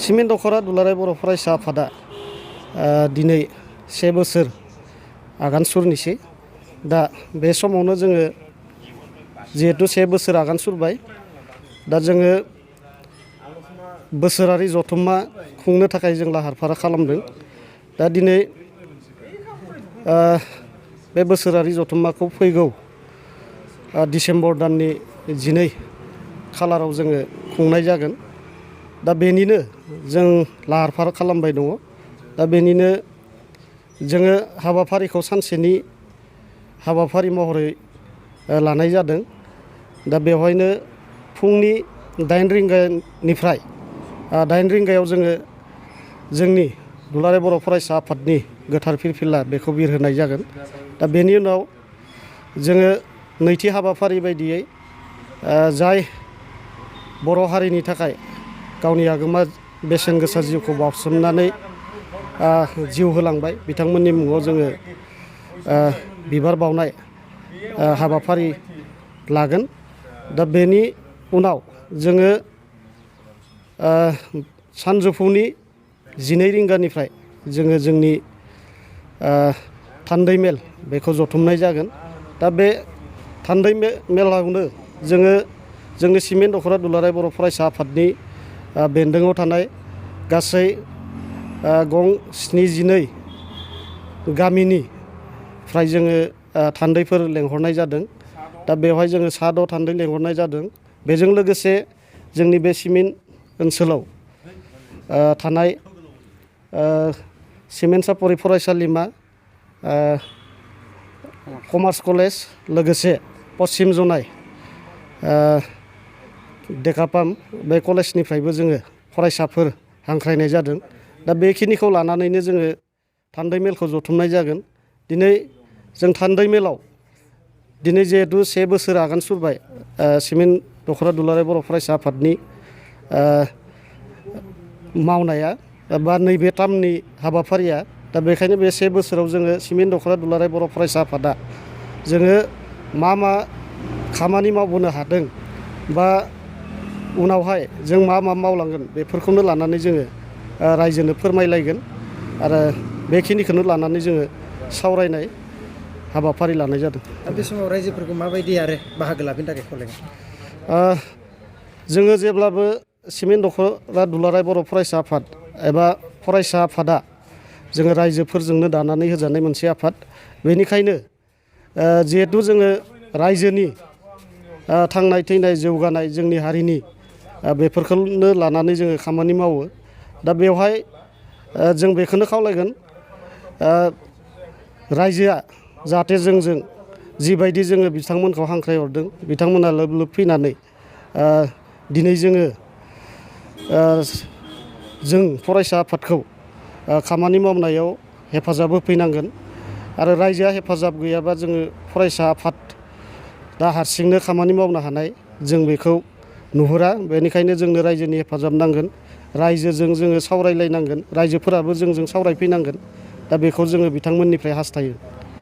Cement दख'रा दुलाराय बर' फरायसा आफादा दिनै 1 बोसोर आगान सुरनिसै दा बे समावनो जोङो जिहेतु 1 बोसोर आगान सुरबाय दा जोङो बोसोरारि जथुम्मा खुंनो थाखाय जों लाहार फाहार खालामदों दा दिनै बे बोसोरारि जथुम्माखौ फैगौ डिसेम्बर दाननि 12 खालाराव जोङो खुंनाय जागोन दा बेनिनो जों लाहार फाहार खालामबाय दङ दा बेनिनो जोङो हाबाफारिखौ सानसेनि हाबाफारि महरै लानाय जादों दा बेवहायनो फुंनि 8 रिंगानिफ्राय 8 रिंगायाव जोङो जोंनि दुलाराय बर' फरायसा आफादनि गोथार फिरफिला बेखौ बिरहोनाय जागोन दा बेनि उनाव जोङो नैथि हाबाफारि बायदियै जाय बर' हारिनि थाखाय गावनि आगोमा बेसेन गोसा जिउखौ बावसोमनानै जिउ होलांबाय बिथांमोननि मुङाव जोङो बिबार बावनाय हाबाफारि लागोन दा बेनि उनाव जोङो सानजौफुनि 12 रिंगानिफ्राय जोङो जोंनि थान्दै मेल बेखौ जथुमनाय जागोन दा बे थान्दै मेलावनो जोङो जोंनि सिमेन्ट दख'रा दुलाराय बर' फरायसा आफादनि बेन्दोङाव थानाय गासै गं 72 गामिनिफ्राय जोङो थान्दैफोर लेंहरनाय जादों दा बेवहाय जोङो सा 6 थान्दै लेंहरनाय जादों बेजों लोगोसे जोंनि बे सिमेन्ट ओनसोलाव थानाय सिमेन्ट सापरि फरायसालिमा कमार्स कलेज लोगोसे पश्चिम जनाय देकापाम बे कलेजनिफ्रायबो जोङो फरायसाफोर हांख्रायनाय जादों दा बेखिनिखौ लानानैनो जोङो थान्दै मेलखौ जथुमनाय जागोन दिनै जों थान्दै मेलाव दिनै जिहेतु 1 बोसोर आगान सुरबाय सिमेन्ट दख'रा दुलाराय बर' फरायसा आफादनि मावनाया बा नैबे टार्मनि हाबाफारिया दा बेखायनो बे 1 बोसोराव जोङो सिमेन्ट दख'रा दुलाराय बर' फरायसा आफादा जोङो मा खामानि मावबोनो हादों बा उनावहाय जों मा मावलांगोन बेफोरखौनो लानानै जोङो रायजोनो फोरमायलायगोन आरो बेखिनिखौनो लानानै जोङो सावरायनाय हाबाफारि लानाय जादों। बे समाव रायजोफोरखौ माबायदि आरो बाहागो लाफैनो थाखाय खावलायगोन? जोङो जेब्लाबो सिमेन्ट दख'रा दुलाराय बर' फरायसा आफाद एबा फरायसा आफादा जोङो रायजोफोरजोंनो दानानै होजानाय मोनसे आफाद बेनिखायनो जिहेतु जोङो रायजोनि थांनाय थैनाय जौगानाय जोंनि हारिनि बेफोरखौनो लानानै जोङो खामानि मावो दा बेवहाय जों बेखौनो खावलायगोन रायजोआ जाहाथे जोंजों जिबायदि जोङो बिथांमोनखौ हांख्रायहरदों बिथांमोना लोब लोब फैनानै दिनै जोङो जों फरायसा आफादखौ खामानि मावनायाव हेफाजाब होफैनांगोन आरो रायजोआ हेफाजाब गैयाबा जोङो फरायसा आफाद दा हारसिंनो खामानि मावनो हानाय जों बेखौ नुहुरा बेनिखायनो जोंनो रायजोनि हेफाजाब नांगोन रायजोजों जोङो सावरायलायनांगोन रायजोफोराबो जोंजों सावरायफैनांगोन दा बेखौ जोङो बिथांमोननिफ्राय हास्थायो।